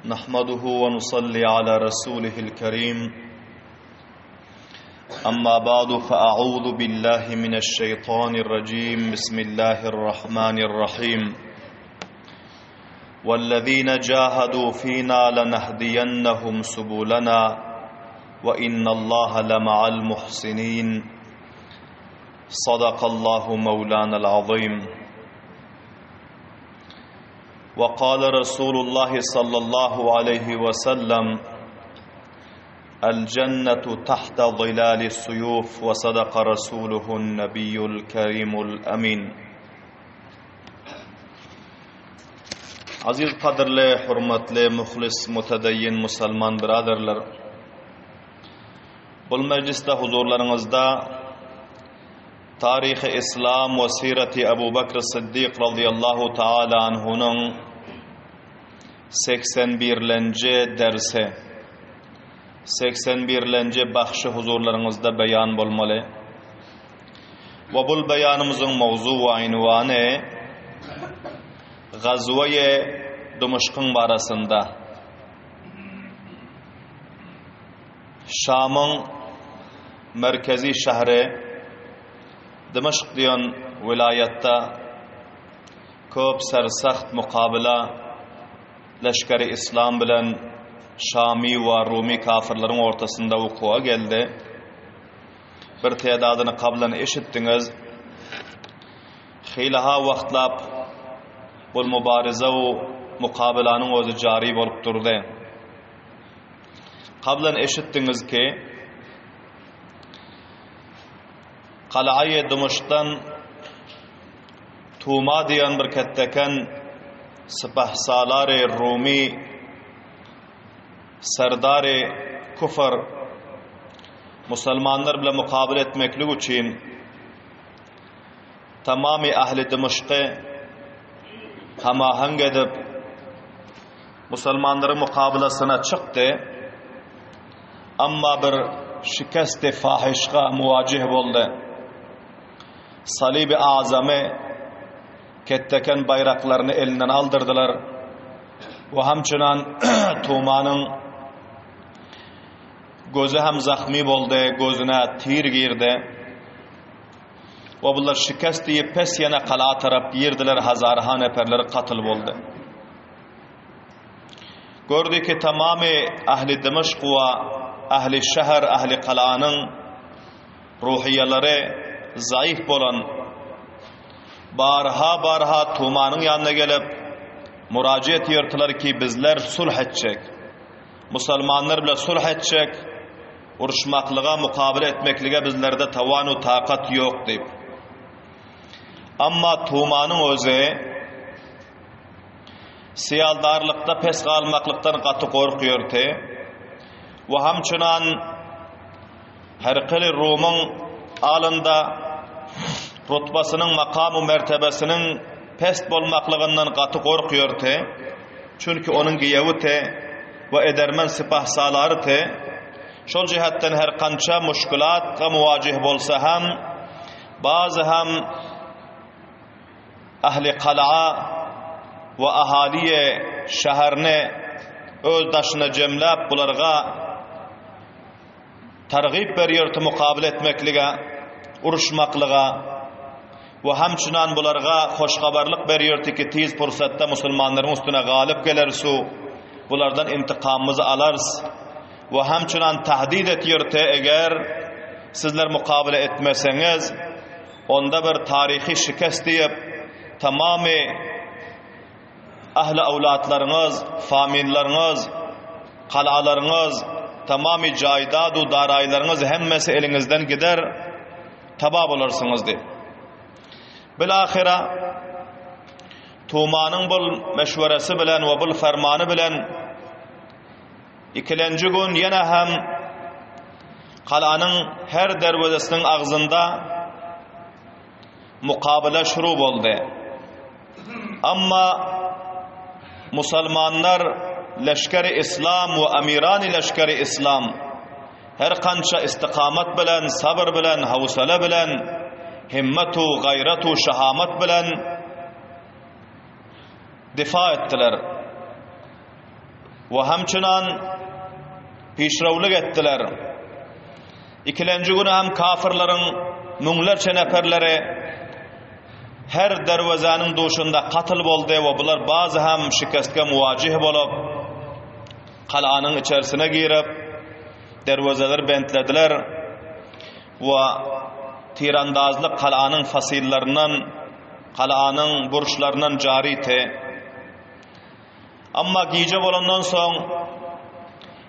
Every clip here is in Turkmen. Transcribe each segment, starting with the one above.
نحمده ونصلي على رسوله الكريم أما بعد فأعوذ بالله من الشيطان الرجيم بسم الله الرحمن الرحيم والذين جاهدوا فينا لنهدينهم سبلنا وإن الله لمع المحسنين صدق الله مولانا العظيم وقال رسول الله صلى الله عليه وسلم الجنة تحت ظلال السيوف وصدق رسوله النبي الكريم الأمين Aziz kadyrly, hurmatly, muhlis, mutedayyin musulman biraderler. Bul mejlisde huzurlaryňyzda Taryhy Islam we Siraty Abu Bakr Siddik razyýallahu taala anhunyň 81-lenji dersi, 81-lenji bahşy huzurlaryňyzda beýan bolmaly. We bul beýanymyzyň mowzu we ynwany Gazweýe Dymyşkyň barasynda. Şamyň merkezi şäheri Dymaşk diýen welaýatda köp sersaht mukabyla leşgeri yslam bilen Şamy we Rumy kafirleriň ortasynda wukuwa geldi. Bir tedadyny kablan eşitdiňiz. Hylaha wagtlap bul mubaryza we mukabylanyň özi jary bolup durdy. Kablan eşitdiňiz ki, Kalaýy Dymyşkdan Tuma diýen bir ketdeken sypahsalary Rumy serdary küfr musulmanlar bilen mukabyl etmeklik üçin tamamy ähli Dymyşky hamahaň edip Musulmanlaryň mukabylasyna çykdy. Amma bir şikesti fahişga muwajih boldy. Salyby Azamy ketdeken baýraklaryny elinden aldyrdylar we hamçynan Tumanyň gözi hem zahmy boldy, gözüne tir girdi. We bular şikest diýip pes ýene gala tarap girdiler, hazarha neperleri katyl boldy. Gördi ki tamamy ähli Dymaşk we ähli şäher, ähli galanyň ruhyýalary zaýyf bolan barha-barha Tumanyň ýanyna gelip, murajaat etdiler ki, bizler sulh etjek. Musulmanlar bilen sulh etjek, uruşmaklyga, mukabele etmeklige bizlerde tawan we takat ýok diýip. Amma Tumanyň özi Syýaldarlykda pes galmaklykdan gaty gorkýardy we hamçynan Herkeli Rumyň alynda rutbasynyň makam-u mertebesiniň pes bolmaklygyndan gaty gorkýardy, çünki onuň giýewidi we edermen sypahsalarydy. Şol jähetden her kança muşkilata muwajih bolsa hem, bazy hem Ähli gala we ahalyýe şäherini öz daşyna jemläp bularga targyp berýärdi mukabele etmeklige, uruşmaklyga we hamçynan bularga hoşhabarlyk berýärdi ki tiz pursatda musulmanlaryň üstüne galyp geleris u bulardan intikamymyzy alarys we hamçynan tahdid etýärdi eger sizler mukabele etmeseňiz Onda bir taryhy şikes diýip, tamamy ähli-awlatlaryňyz, famillerňiz, galalaryňyz, tamamy jaýdad-u daraýlaryňyz hemmesi eliňizden gider, taba bolarsyňyz diýip. Bilahyra Tumanyň bul meşweresi bilen we bul fermany bilen Ikilenji gün ýene hem galanyň her derwezesiniň agzynda mukabyla şuru boldy. Amma musulmanlar leşgeri islam we amirany leşgeri islam her kança istikamat bilen, sabyr bilen, hawsala bilen, himmetu, gaýratu, şahamat bilen difa etdiler. We hamçynan pişrawlyk etdiler. Ikilenji güni hem kafirleriň müňlerçe neperleri her derwezäniň duşunda katl boldy we bular bazy hem şikestge muwajih bolup, galanyň içerisine girip, derwezeleri bentlediler we tirandazlyk galanyň fasyllaryndan, galanyň burçlaryndan jarydy. Amma gije bolandan soň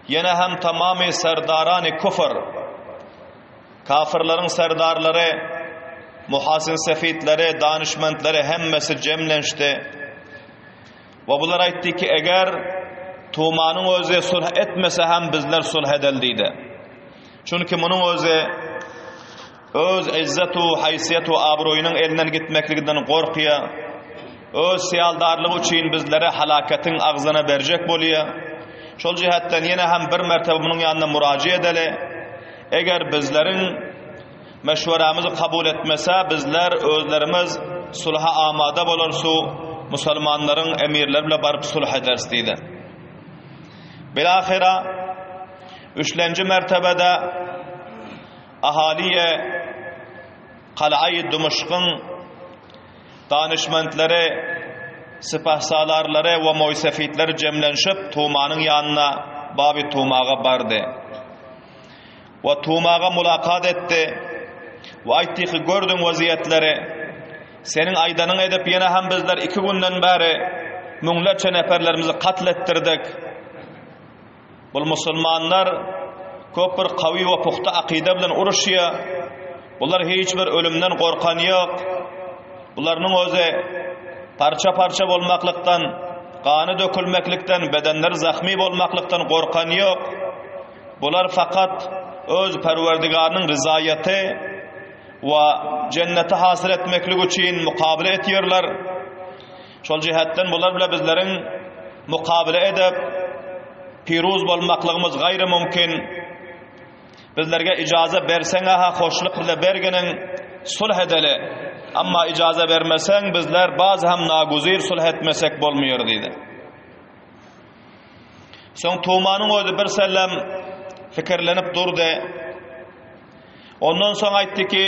ýene hem tamamy serdarany kufr, kafirleriň serdarlary, muhasin sefitleri, danyşmentleri hemmesi jemlenşdi. We bular aýtdy ki, eger Tumanyň özi sulh etmese hem bizler sulh edel diýdi. Çünki munuň özi Öz yzzet-u haýsyýet-u abroýynyň elinden gitmekliginden gorkýa, öz syýaldarlygy üçin bizleri halaketiň agzyna berjek bolýa. Şol jähetden ýene hem bir mertebe munuň ýanyna murajy edeli. Eger bizleriň meşwerämizi kabul etmese, bizler özlerimiz sulha amada bolarys-u, musulmanlaryň emirleri bile baryp sulh ederis diýdi. Bilahyra, üçlenji mertebede, Ahaliýe Kalaýy Dymyşkyň danyşmentleri, sypahsalarlary we moýsefitleri jemlenşip Tumanyň ýanyna Baby Tumaga bardy. We Tumaga mulakat etdi we aýtdy ki, gördüň weziýetleri, seniň aýdanyňy edip ýene hem bizler iki günden bäri müňlerçe neperlerimizi katl etdirdik. Bul musulmanlar köp bir kawy we pugta akyda bilen uruşýa. Bular hiç bir ölümden gorkan ýok. Bularynyň özi parça-parça bolmaklykdan, gany dökülmeklikden, bedenleri zahmy bolmaklykdan gorkan ýok. Bular fakat öz Perwerdigarynyň ryzaýaty we jenneti hasyl etmeklik üçin mukabele etýärler. Şol jihetden bular bile bizleriň mukabele edip, piruz bolmaklygymyz gaýry mümkin. Bizlerge ijaza berseň-ä hoşluk bile berginiň, sulh edeli. Amma ijaza bermeseň, bizler baz hem naguzir sulh etmesek bolmaýar diýdi. Soň Tumanyň özi bir sellem pikirlenip durdy. Ondan soň aýtdy ki,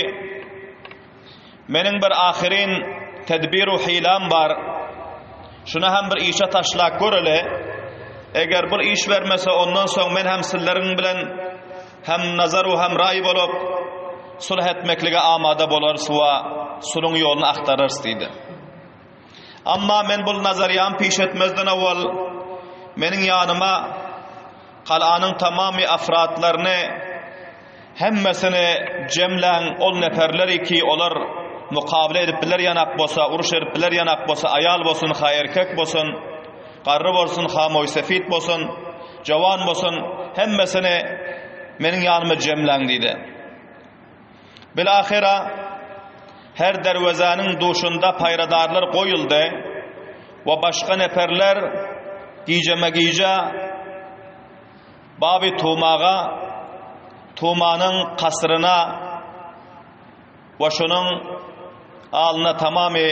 Meniň bir ahyryn tedbir-u hilam bar. Şuny hem bir işe taşlap göreli. Eger bir iş bermese, ondan soň men hem sizleriň bilen hem nazar-u hem raý bolup, sulh etmeklige amada bolarys we suluň ýoluny agtararys diýdi. Amma men bul nazarýamy piş etmezden owal, meniň ýanyma galanyň tamamy afratlaryny hemmesini jemläň, ol neperleri ki, olar mukabele edip biler ýanak bolsa, uruş edip biler ýanak bolsa, aýal bolsun, ha erkek bolsun, garry bolsun, ha moýsefit bolsun, jawan bolsun, hemmesini meniň ýanyma jemläň diýdi. Bilahyra, her derwezäniň duşunda paýradarlar goýuldy we başga neperler gijeme-gije Baby Tumaga, Tumanyň kasryna we şonuň alyna tamamy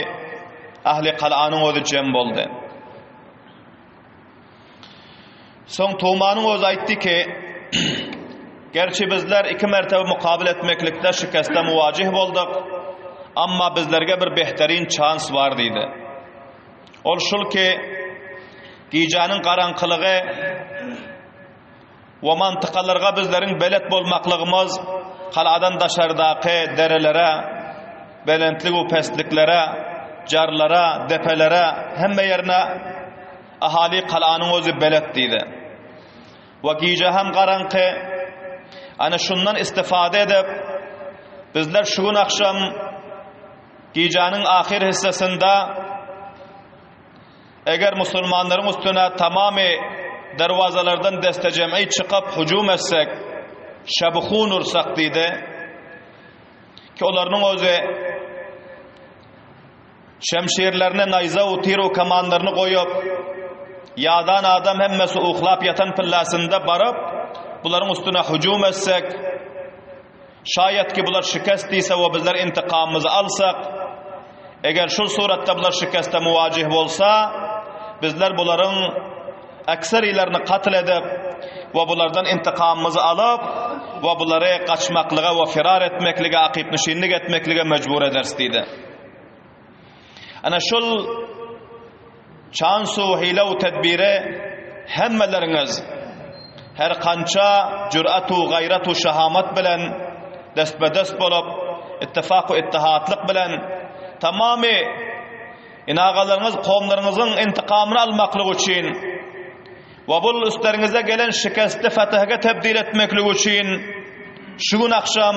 ähli galanyň özi jem boldy. Soň Tumanyň özi aýtdy ki, Gerçi bizler iki mertebe mukabil etmeklikde şikeste muwajih bolduk, amma bizlerge bir behterin çans bar diýdi. Ol şul ki, gijäniň garaňkylygy we mantykalarga bizleriň belet bolmaklygymyz galadan daşardaky derelere, belentlik we pesliklere, jarlara, depelere, hemme ýerine Ahaly galanyň özi belet diýdi. We gije hem garaňky. Ana şundan istifade edip, bizler şu gün akşam gijäniň ahyr hissesinde eger musulmanlaryň üstüne tamamy derwazalardan destejem'i çykyp hüjüm etsek, şebhun ursak diýdi. Ki olaryň özi Şemşirlerine naýza u tir-u kamanlaryny goýup, ýadan adam hemmesi uklap ýatan pillasynda baryp, bularyň üstüne hüjüm etsek, şaýat ki bular şikest diýse we bizler intikamymyzy alsak, eger şul suratda bular şikeste muwajih bolsa, bizler bularyň. Ekserilerini katl edip we bulardan intikamymyzy alyp we bulary gaçmaklyga we firar etmeklige, akypnişinlik etmeklige mejbur ederis diýdi. Ana şul çansu hile we tedbire hemmeleriňiz her kança jürat u gaýrat u şahamat bilen destbe-dest bolup, ittifak we ittihatlyk bilen tamamy Ene-agalaryňyz, kowumlaryňyzyň intikamyny almaklyk üçin we bul üstleriňize gelen şikesti fetihge tebdil etmeklik üçin şu gün agşam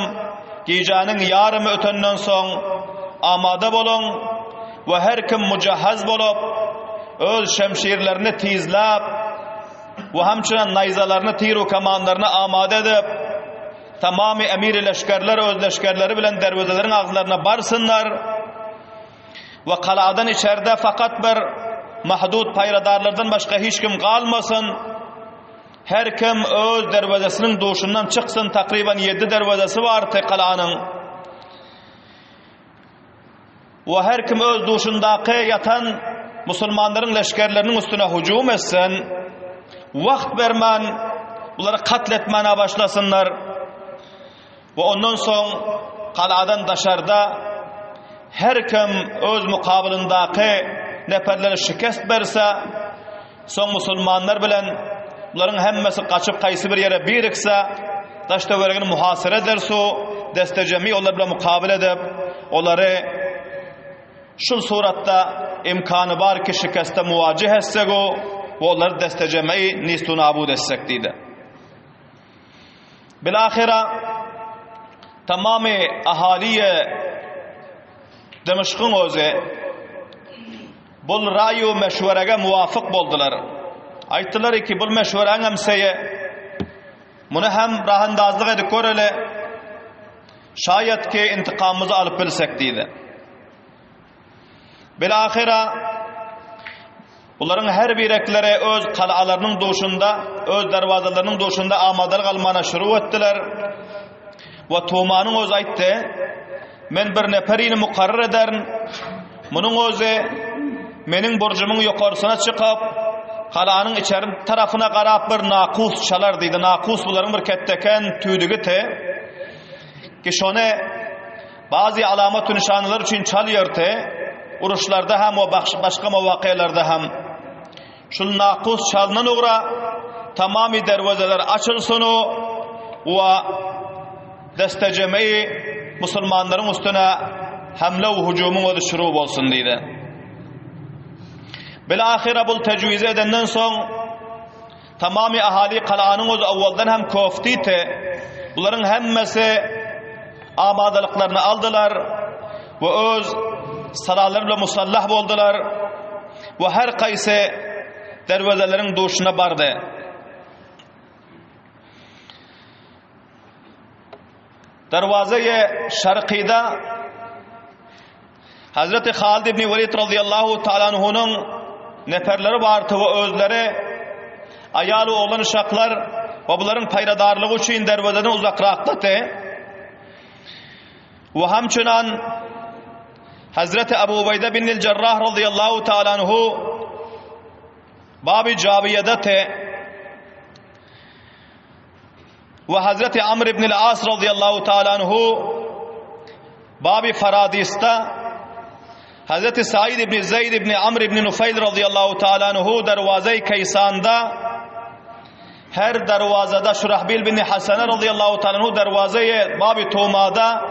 gijäniň ýarymy ötenden soň amada boluň we her kim mujahhaz bolup, öz şemşirlerini tizläp we hemçinen naýzalaryny, tir we kamanlaryny amada edip, tamamy emiri leşgerler öz leşgerleri bilen derwezeleriň agzlaryna barsynlar. We galadan içerde fakat bir mahdud paýradarlardan başga hiç kim galmasyn. Her kim öz derwezesiniň duşundan çyksyn, takryban ýedi derwezesi bardy galanyň. We her kim öz duşundaky ýatan musulmanlaryň leşgerleriniň üstüne hüjüm etsin. Wagt bermän bulary katl etmäne başlasynlar. We ondan soň galadan daşarda her kim öz mukabylyndaky neperlere şikest berse, soň musulmanlar bilen bularyň hemmesi gaçyp haýsy bir ýere birikse, daş-töweregini muhasyra eder su, destejemi olar bilen mukabyl edip, olary şul suratda imkany bar ki şikeste muwajih etsek we olary destejemi nistu nabud etsek diýdi. Bilahyra tamamy ahaliýe Demişkiň özi bul raý-u meşwerege muwafyk boldular. Aýtdylar ki, bul meşweräň hem seýe, muny hem rahandazlyk edip göreli, şaýat ki intikamymyzy alyp bilsek diýdi. Bilahyra bularyň her birekleri öz kalalarynyň duşunda, öz derwazalarynyň duşunda amadalyk almana şuru etdiler. We Tumanyň özi aýtdy, Men bir neperini mukarrar ederin. Munuň özi meniň burjumyň ýokarsyna çykyp, galanyň içeri tarapyna garap bir nakus çalar diýdi. Nakus bularyň bir ketdeken tüýdügi te. Ki şony Bazy alamat-u nyşanalar üçin çal ýörte, uruşlarda hem we başga mowakyalarda hem. Şul nakus çalynan ugra tamamy derwezeler açylsyn-u we destejemei musulmanlaryň üstüne hamle we hüjümiň özi şuru bolsun diýdi. Bil-ahyra bul tejwizi edenden soň Tamamy ahali galanyň özi owaldan hem köftite, bularyň hemmesi amadalyklaryny aldylar we öz salalary bilen musallah boldular we her kaýsy derwezeleriň duşuna bardy. Derwazeýe Şarkyda Hazreti Halid ibn Welid radıyallahu ta'ala anhunyň neferleri bardy we özleri aýal we oglan uşaklar we bularyň paýradarlygy üçin derwezeden uzakrakdady. We hamçynan Hazreti Abu Ubeýde bin Cerrah radıyallahu ta'ala anhu Babi Jawiýede te We Hazreti Amr ibn al-As radıyallahu ta'ala anhu Babi Faradis'ta Hazreti Said ibn Zeyd ibn Amr ibn Nufayl radıyallahu ta'ala anhu Dervaze-i Kaysan'da her dervazada Şurahbil bin Hasana radıyallahu ta'ala anhu Dervaze-i Babi Tuma'da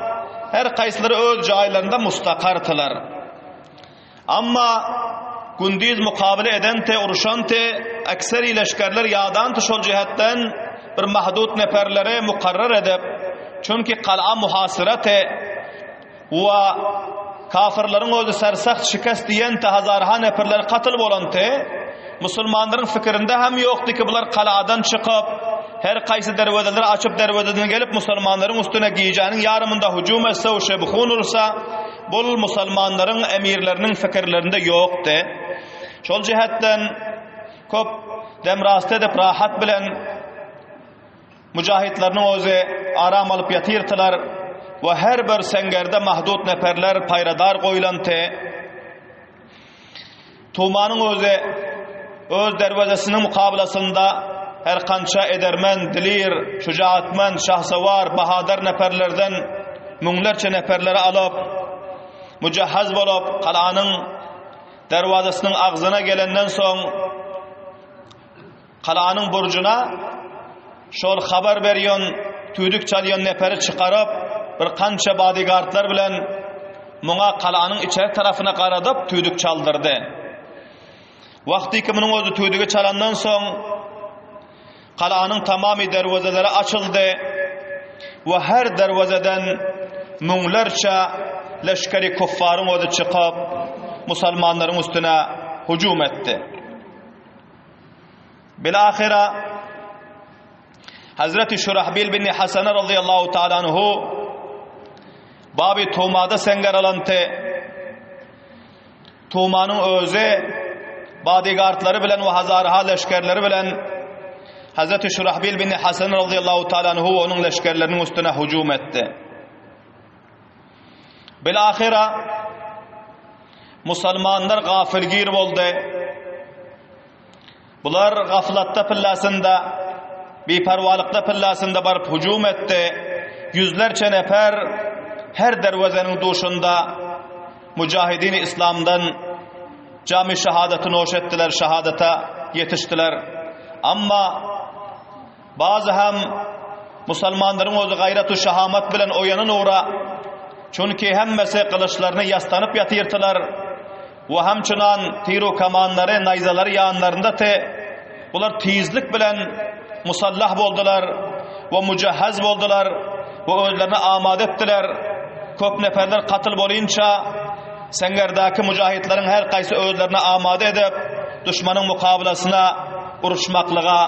her kaysları öz jaýlarynda mustakartylar. Amma gündiz mukabele eden te, uruşan te, ekseri leşgerler ýadan şol jihetden bir mahdut neperleri mukarrar edip, çünki gal'a muhasyra te we kafirleriň özi sersaht şikest diýen te hazarha neperler katl bolan te, musulmanlaryň fikirinde hem ýokdy ki bular gal'adan çykyp, her kaýsy derwezeleri açyp derwezeden gelip musulmanlaryň üstüne gijäniň ýarymynda hüjüm etse we şebihun ursa, Bul musalmanlaryň emirleriniň pikirlerinde ýokdy. Şol jihetden köp demrasty edip rahat bilen müjahitleriniň özi aram alyp ýatyrdylar we her bir sengerde mahdut neperler paýradar goýlandy. Tumanyň özi. öz derwezesiniň mukabylasynda her kança edermen, dilir, şujaatmend, şahsawar, bahadar neperlerden müňlerçe neperleri alyp, mujahhaz bolup, galanyň derwezasynyň agzyna gelenden soň, Galanyň burjuna şol habar berýän, tüýdük çalýan neperi çykaryp, bir kança bodyguardlar bilen muňa galanyň içeri tarapyna garadyp tüýdük çaldyrdy. Wagtyky munuň özi tüýdügi çalandan soň galanyň tamamy derwezeleri açyldy we her derwezeden müňlerçe leşgeri kuffaryň özi çykyp musulmanlaryň üstüne hüjüm etdi. Bilahyra Hazreti Şurahbil bin Hasana radıyallahu ta'ala anhu Babi Tumada senger alante Tumanyň özi bodyguardlary bilen we hazarha leşgerleri bilen Hazreti Şurahbil bin Hasan radıyallahu ta'ala anhu onuň leşgerleriniň üstüne hüjüm etdi. Bilahyra musulmanlar gafilgir boldy. Bular gaflatda pillasynda, biparwalykda pillasynda baryp hüjüm etdi. Ýüzlerçe nefer her derwezeniň duşunda mujahidin islamdan jamy şahadaty noş etdiler, şahadata ýetişdiler. Amma Bazy hem musulmanlaryň özi gaýrat-u şahamat bilen oýanan ugra, çünki hemmesi gylyçlaryny ýastanyp ýatyrdylar we hemçinan tir-u kamanlary, naýzalary ýanlarynda te, bular tizlik bilen musallah boldular we mujahhaz boldular we özlerini amada etdiler. Köp neperler katyl bolynça, seňňerdäki mujahitleriň her gaýsy özlerini amada edip, duşmanyň mukabylasyna uruşmaklyga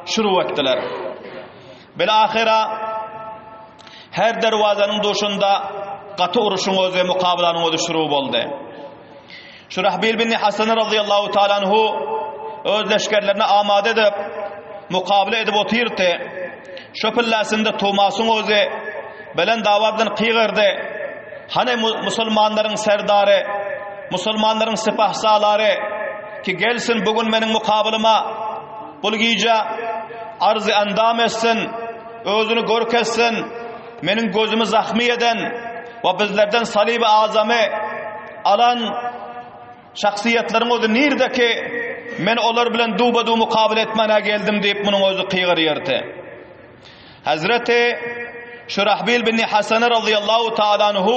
şuru etdiler. Bilahyra her derwazanyň duşunda gaty uruşyň özi mukabylanyň özi şuru boldy. Şurahbil bin Hasan radıyallahu taala anhu öz leşgerlerini amade edip mukabyle edip otyrdy. Şo pillasynda Tomasyň özi belent awaz bilen gygyrdy. Hany musulmanlaryň serdary, musulmanlaryň sipahsalary ki gelsin bu gün meniň mukabylyma bul gije arzy endam etsin, özüni görkezsin, meniň gözümi zahmy eden we bizlerden salyby azamy alan şahsyýetleriň özi nirdeki men olar bilen duba-du mukabyl etmäne geldim diýip munuň özi gygyrýardy. Hazreti Şurahbil bin Hasana radıyallahu taala anhu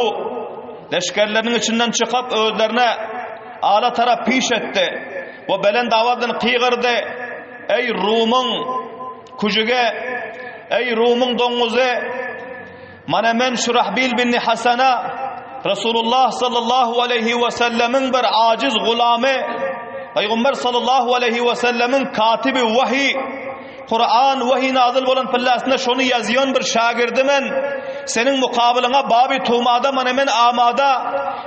leşgerleriniň içinden çykyp özlerine ala tarap piş etdi we belent awazdan gygyrdy. Ey Rumyň küjüge, ey Rumyň doňuzy, mana men Şurahbil bin Hasana Resulullah sallallahu aleyhi ve sellemiň bir aciz gulamy, Peygamber sallallahu aleyhi ve sellemiň katibi vahiy Kuran wahy nazyl bolan pillasynda şony ýazýan bir şagirdi men. Seniň mukabylyňa Baby Tumada mana men amada.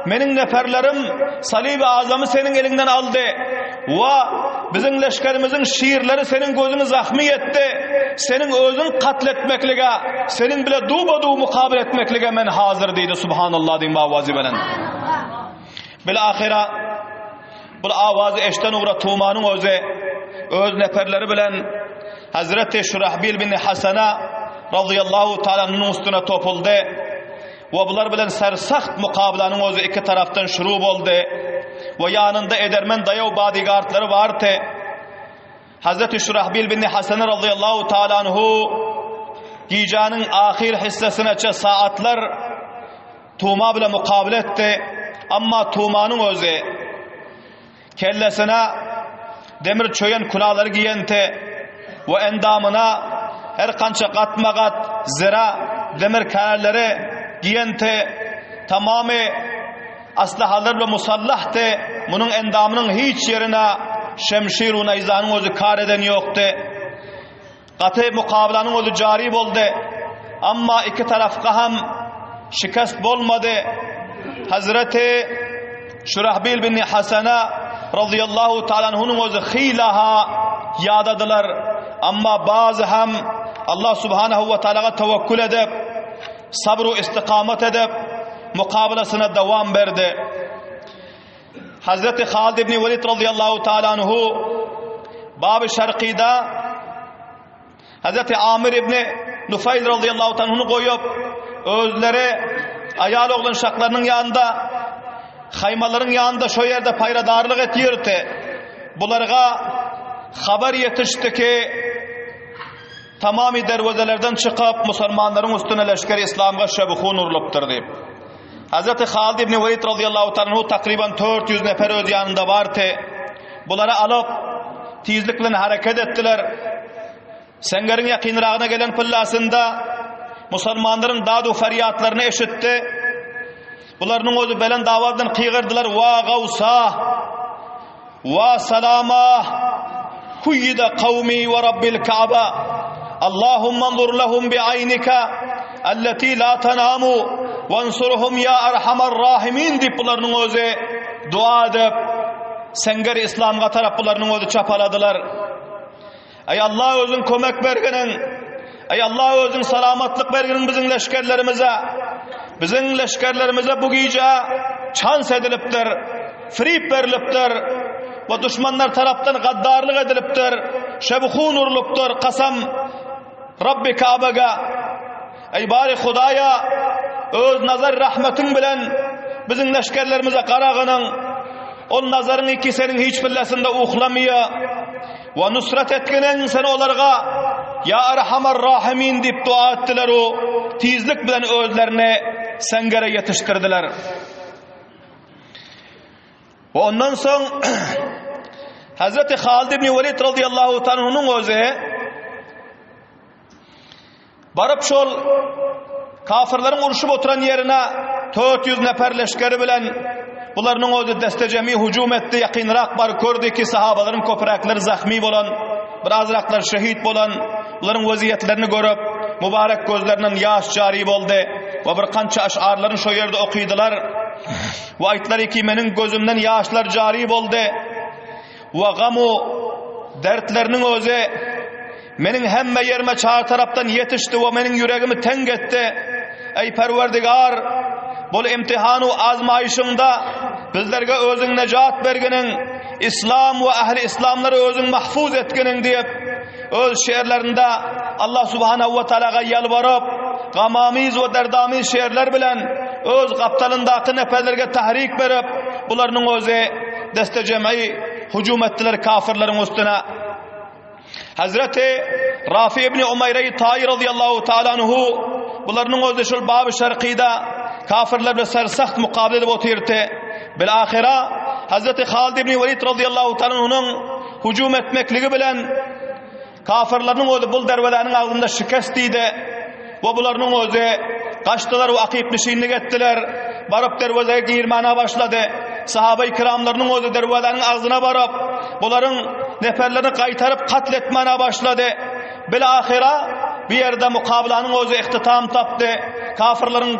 Meniň neperlerim Salyby Azamy seniň eliňden aldy. Wa biziň leşgerimiziň şirleri seniň gözüňi zahmy etdi. Seniň özüň katl etmeklige, seniň bile duba-du mukabyl etmeklige men hazir diýdi. Subhanallah diýip awazy bilen. Bil ahyra Bul awazy eşden ugra Tumanyň özi öz neperleri bilen Hazreti Şurahbil bin Hasana radıyallahu ta'ala'nın üstüne topuldy. We bular bilen sersaht mukabylanyň özi iki tarapdan şuru boldy. We ýanynda edermen daýaw bodyguardlary bardy. Hazreti Şurahbil bin Hasan radıyallahu ta'ala anhu gijäniň ahyr hissesine saatlar Tuma bilen mukabele etdi. Amma Tumanyň özi kellesine demir çöýen külalary giýenti we endamyna her kança gatma-gat zira demir kärleri giýenti, tamamy aslahalar bilen musallahdy. Munuň endamynyň hiç ýerine şemşir we naýzanyň özi kar eden ýokdy. Gaty mukabylanyň özi jary boldy. Amma iki tarafga hem şikest bolmady. Hazreti Şurahbil bin Hasana radıyallahu ta'ala anhunyň özi hylaha ýadadylar. Amma bazı hem Allah subhanahu ve ta'alaga tevekkül edip, sabr we istikamet edip, mukabylasyna dowam berdi. Hazreti Halid ibn Velid radıyallahu ta'ala anhu. Baby Şarkyda Hazreti Amir ibn Nufayl radıyallahu anh'ını goýup, özleri aýal oglan şaklarynyň ýanynda haýmalaryň ýanynda şo ýerde paýradarlyk etýärdi. Bularga habar ýetişdi ki, tamamy derwezelerden çykyp, musulmanlaryň üstüne leşger islamga şebihun urlupdyr diýip. Hazreti Halid ibn Welid radıyallahu anhu takriban 400 nefer öz ýanynda bardy. Bulary alyp, tizlik bilen hareket etdiler. Sengeriň ýakynragyna gelen pyllasynda musulmanlaryň dadu ferýatlaryny eşitdi. Bularynyň özi belent awazdan kygyrdylar, Wa gawsa! Wa salama! Kuýida kawmi we rabbil Kaaba! Allahumma anzur lahum bi aynika allati la tanamu wansurhum ya arhamar rahimin diýip bularynyň özi dua edip, senger islamga tarap bularynyň özi çapaladylar. Eý Allah özüň kömek berginiň, Eý Allah özüň salamatlyk berginiň biziň leşgerlerimize. Biziň leşgerlerimize bu gije çans edilipdir, frip berilipdir we duşmanlar tarapdan gaddarlyk edilipdir, şebhun urlupdyr, kasam Rabbi Kabaga. Eý bary Hudaýa, öz nazar rahmetiň bilen biziň leşgerlerimize garagynyň, ol nazaryň iki seniň hiç billesinde uhlamaýa. We nusrat etginiň sen olarga, ýa Erhamar Rahimin diýip dua etdiler u tizlik bilen özlerini sengere ýetişdirdiler. We ondan soň Hazreti Halid ibn Welid radıyallahu ta'ala özi Baryp şol kafirleriň urşup oturan ýerine 400 nefer leşgeri bilen bularynyň özi destejemi hüjüm etdi. Ýakynrak baryp gördi ki, sahabalaryň köpräkleri zahmi bolan, birazraklar şehit bolan, bularyň weziyetlerini görüp, mübarek gözlerinden ýaş jary boldy we bir kança aşarlaryny şo ýerde okydylar. We aýtdylar ki, meniň gözümden ýaşlar jary boldy. We gamu dertleriniň özi Meniň hemme ýerime çar tarapdan ýetişdi we meniň ýüregimi teň etdi. Eý Perwerdigar, bul imtihanu azmaýyşyňda bizlerge özüň nejat berginiň, islam we ähli islamlary özüň mahfuz etginiň diýip, öz şeýerlerinde Allah subhanahu we taalaga ýalbaryp, gamamyz we derdamiz şeýerler bilen öz gapdalyndaky neferlerge tahrik berip, bularynyň özi deste-jem'i hüjüm etdiler kafirleriň üstüne. Hazreti Rafi ibn Umaýra Taý radiyallahu taala anhu bularynyň özi şol Bab-y Şarkyda kafirler bilen sersaht mukabele edip otyrdy. Bil ahira Hazreti Halid ibn Welid radiyallahu taala anhunyň hüjüm etmekligi bilen kafirleriniň özi bul derwezäniň agzynda şikest diýdi. We bularynyň özi gaçdylar we akyp nişinlik etdiler. Baryp derwezege girmäne başlady. Sahaby kiramlarynyň özi derwezäniň agzyna baryp, bularyň neferlerini gaýtaryp katl etmäne başlady. Bil ahyra bu ýerde mukabalanyň özi ihtitam tapdy. Kafirleriň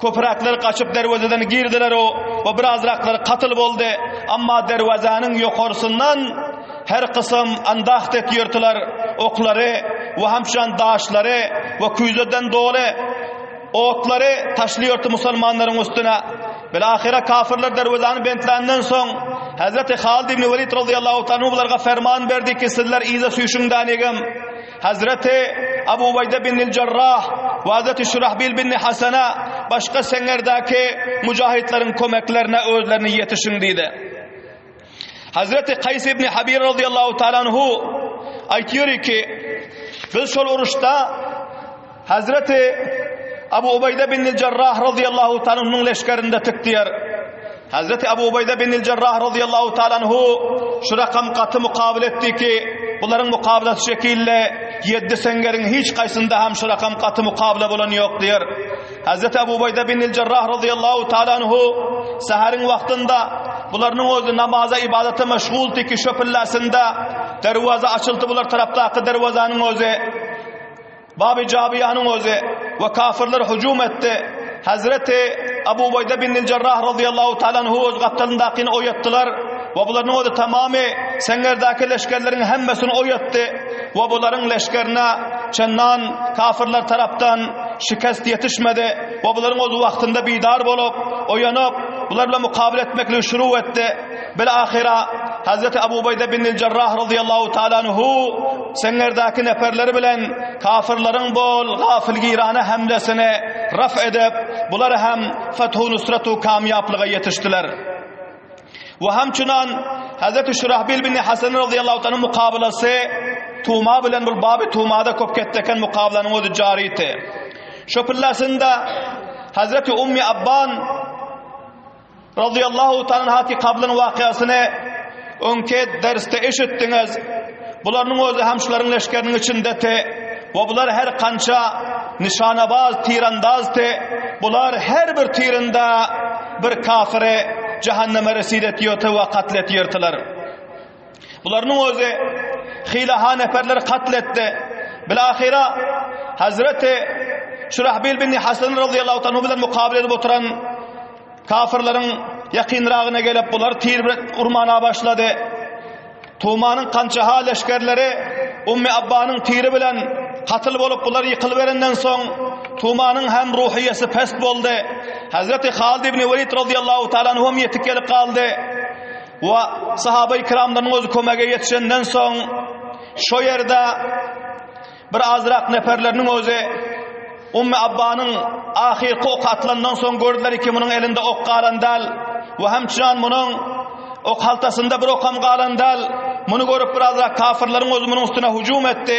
Köpräkleri gaçyp derwezeden girdiler o we birazraklary katyl boldy. Amma derwezäniň ýokarsyndan her kysym andaht et ýörtüler, oklary we hamşan daşlary we küýzeden doly otlary taşly ýörtü musulmanlaryň üstüne. Bilahyra kafirler derwezäni bentländen soň Hazreti Halid ibn Welid radıyallahu ta'ala bularga ferman berdi ki sizler yza süýşüň dänigim. Hazreti Abu Ubeýde bin Jarrah we Hazreti Şurahbil bin Hasana başga seňerdäki müjahitleriň kömeklerine özlerini ýetişiň diýdi. Hazreti Kaýs ibn Habir radıyallahu ta'ala anhu aýtýar ki, biz şol uruşda Hazreti Abu Ubeýde bin Jarrah radıyallahu ta'ala anhu'nyň leşgerinde tik diýer. Hazreti Abu Ubeýde bin Jarrah radıyallahu ta'ala anhu şu rakam gaty mukabil etdi ki, bularyň mukabilasy şekilde ýeddi sengeriň hiç kaýsynda hem şu rakam gaty mukabile bolan ýok diýer. Hazreti Abu Ubeýde bin Jarrah radıyallahu ta'ala anhu saheriň wagtynda bularyň özi namaza ibadete meşguldy ki şöpülläsinde derwaza açyldy bular tarapdaky derwazanyň özi Baby Jabyýanyň özi we kafirler hüjüm etdi. Hazreti Abu Ubeýde bin Jarrah radıyallahu ta'ala anhu öz gapdalyndakyny oýatdylar we bularyň özi tamamy Sengerdäki leşgerleriň hemmesini oýatdy we bularyň leşgerine çendan kafirler tarapdan şikest ýetişmedi we bularyň özi wagtynda bidar bolup, oýanyp, bular bilen mukabele etmekligi şuru etdi. Bil-ahyra Hazreti Abu Ubeýde bin Jarrah radiyallahu taala anhu seňňerdäki neperleri bilen kafirleriň bol gafilgirana hemlesini raf edip, bular hem fethu nusratu kamýaplyga ýetişdiler. We hemçinan Hazreti Şurahbil bin Hasan radiyallahu taala mukabelasy Tuma bilen bir Babi Tumada köp ketdeken mukabalanyň özi jarydy. Şo pillasynda Hazreti Ummi Abban Radiyallahu ta'ala hati kablyň wakyasyny öňki dersde eşitdiňiz. Bularyň özi hem şularyň leşgeriniň içindeti we bular her kança nişanabaz, tirandazdy. Bular her bir tirinde bir kafiri cehenneme resid etýärdi we katl etýärdiler. Bularyň özi hilaha neferleri katl etdi. Bilahira Hazreti Şurahbil bin Hasan radıyallahu ta'ala bilen mukabele edip oturan Kafirleriň ýakynragyna gelip, bular tir urmana başlady. Tumanyň kançaha leşgerleri Ummi Abbanyň tiri bilen katyl bolup, bular ýykylyberenden soň, Tumanyň hem ruhyýesi pes boldy. Hazreti Halid ibn Welid radiyallahu ta'ala anhu hem ýetip gelip galdy. We sahaba-i kiramlaryň özi kömege ýetişenden soň, şo ýerde Bir azrak neperleriniň özi Ummi Abbanyň ahyrky oky atylandan soň gördüler ki, munuň elinde ok galan däl we hemçinan munuň ok haltasynda bir okam galan däl. Muny görüp bir azrak kafirleriň özi munuň üstüne hüjüm etdi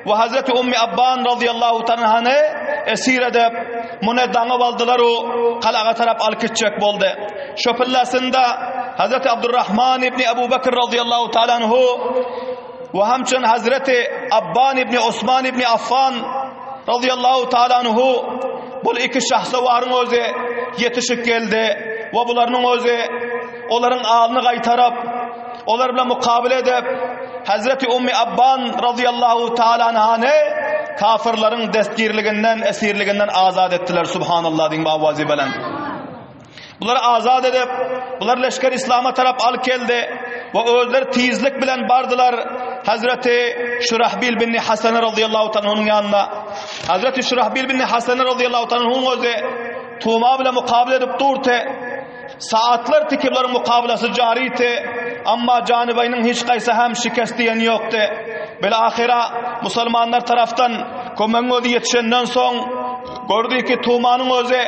we Hazreti Ummi Abban radıyallahu tanhany esir edip, muny daňyp aldylar u kalaga tarap alyp gitjek boldy. Şo pillasynda Hazreti Abdurrahman ibn Ebu Bekr radıyallahu ta'ala anhu We hamçyn Hazreti Abban ibn Osman ibn Affan radıyallahu taala anhu bul iki şahsawaryň özi ýetişip geldi we bularyň özi olaryň alyny gaýtaryp olar bilen mukabele edip Hazreti Ummi Abban radıyallahu taala anhany kafirleriň destgirliginden esirliginden azat etdiler subhanallah diýin awazy bilen. Bulary azat edip, bular leşger islama tarap alyp geldi we özleri tizlik bilen bardylar Hazreti Şurahbil bin Hasan radıyallahu ta'ala ýanyna. Hazreti Şurahbil bin Hasan radıyallahu ta'ala özi Tuma bilen mukabele edip durdy. Saatlar tiki bularyň mukabelasy jarydy. Amma janybaýynyň hiç gaýsy hem şikest diýeni ýokdy. Bil ahyra musulmanlar tarafdan kömegiň özi ýetişenden soň gördi ki Tumanyň özi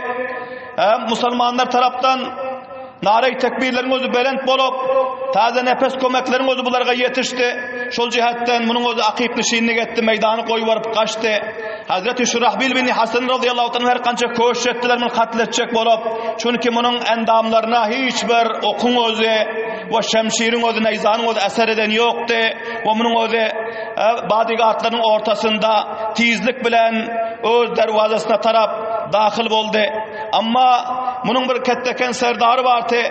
Hem musulmanlar tarapdan naraý tekbirleriň özi belent bolup, täze nepes kömekleriň özi bularga ýetişdi. Şol jihetden munuň özi akyp nişinlik etdi, meýdany goýup baryp gaçdy. Hazreti Şurahbil bin Hasan radıyallahu anh her kança köşş etdiler muny katl etjek bolup, çünki munuň endamlaryna hiç bir okuň özi we şemşiriň özi, neýzanyň özi eser eden ýokdy we munuň özi bodyguardlaryň ortasynda tizlik bilen öz derwazasyna tarap dahyl boldy. Amma munuň bir ketdeken serdary bardy.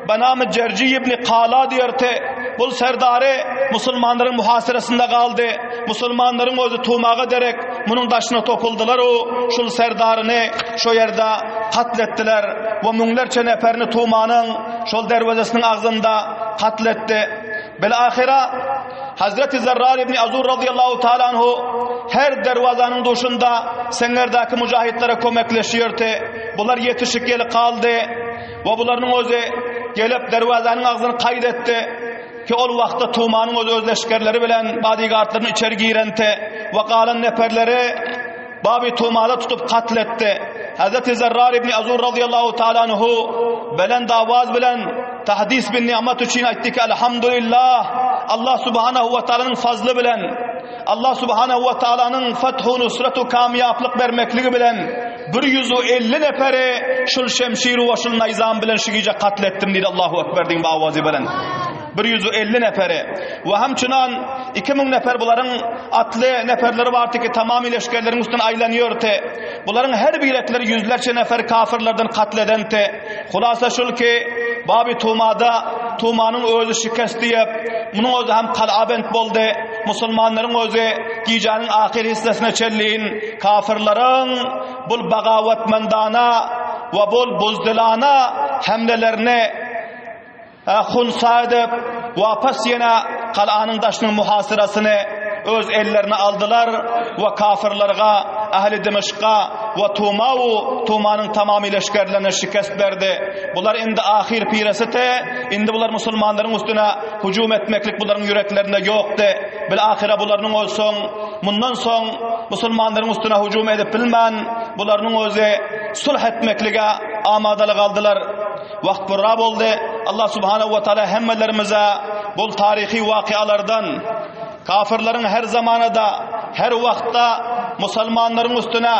Benamy Jerji ibn Kala diýerdi. Bul serdary musulmanlaryň muhasyrasynda galdy. Musulmanlaryň özi tumaga derek munuň daşyna topuldylar u şul serdaryny şo ýerde katl etdiler we müňlerçe neferini tumanyň şol derwezesiniň agzynda katl etdi. Bil-ahyra Hazreti Zerrar ibn Azur radıyallahu taala anhu her derwazanyň duşunda seňňerdäki mujahitlere kömekleşýärdi. Bular ýetişik gelip galdy we bularyň özi gelip derwazanyň agzyny kaýd etdi ki ol wagtda Tumanyň özi öz leşgerleri bilen bodyguardlaryny içeri girente we galan neperleri Babi Tumada tutup katl etdi. Hazreti Zerrar ibn Azur radıyallahu taala anhu belend awaz bilen Tahdis bin ni'mat üçin aýtdy ki, Elhamdülillah, Allah subhanahu we taalanyň fazly bilen, Allah subhanahu we taalanyň fethu nusratu kamýaplyk bermekligi bilen 150 neferi şul şemşir we şul naýzam bilen şu gije katl etdim diýdi. Allahu ekber diýin awazy bilen. 150 neferi we hemçinan 2000 nefer bularyň atly neferleri bardy ki tamamy leşgerleriň üstüne aýlanýardy. Bularyň her birekleri ýüzlerçe nefer kafirlerden katl edenti. Hulasa şul ki, Babi Tumada Tumanyň özi şikest diýip, munuň özi hem kalabent boldy. Musulmanlaryň özi gijäniň ahyr hissesine çenlin kafirleriň bul bagawatmendana we bul buzdilana hemlelerini hunsa edip, wapas ýene galanyň daşynyň muhasyrasyny öz ellerine aldylar we kafirlerge ähli Dimeşka we Tuma we Tumanyň tamamy leşgerlerine şikest berdi. Bular indi ahyr piresiti, indi bular musulmanlaryň üstüne hüjüm etmeklik bularyň ýüreklerinde ýokdy. Bil-ahyra bularynyň özi soň, mundan soň musulmanlaryň üstüne hüjüm edip bilmän, bularynyň özi sulh etmeklige amadalyk aldylar. Wagt burra boldy. Allah subhanahu wa taala hemmelerimize bul taryhy wakyalardan kafirleriň her zamanada, her wagtda musulmanlaryň üstüne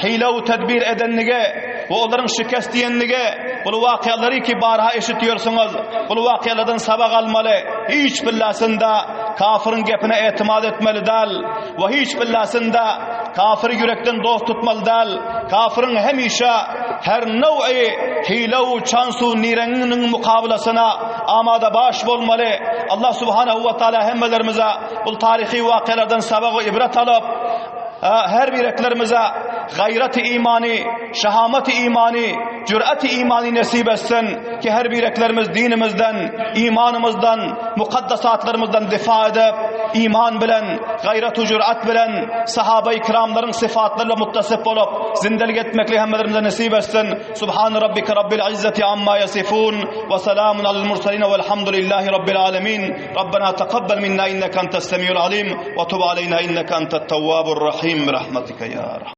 hile we tedbir edenligi we olaryň şikest diýenligi bul wakyalary ki barha eşitýärsiňiz. Bul wakyalardan sabak almaly. Hiç billasynda kafiriň gepine etimat etmeli däl we hiç billasynda kafiri ýürekden dost tutmaly däl. Kafiriň hemişe her now'i hile we çans we nireňiniň mukabylasyna amada baş bolmaly. Allah subhanahu we taala hemmelerimize bul taryhy wakyalardan sabak we ibret alyp, her bireklerimize gaýraty imany, şahamaty imany, jüraty imany nesip etsin ki her bireklerimiz dinimizden, imanymyzdan, mukaddesatlarymyzdan difa edip, iman bilen, gaýrat we jürat bilen sahaba-i kiramlaryň syfatlaryna muttasif bolup, zindelik etmeklik hemmelerimize nesip etsin. Subhan rabbika rabbil izzati amma yasifun we selamun alel murselin velhamdülillahi rabbil alemin. Rabbena takabbel minna inneke entes semiul alim we tub aleyna inneke entet tevvabur rahim bi rahmetike ya.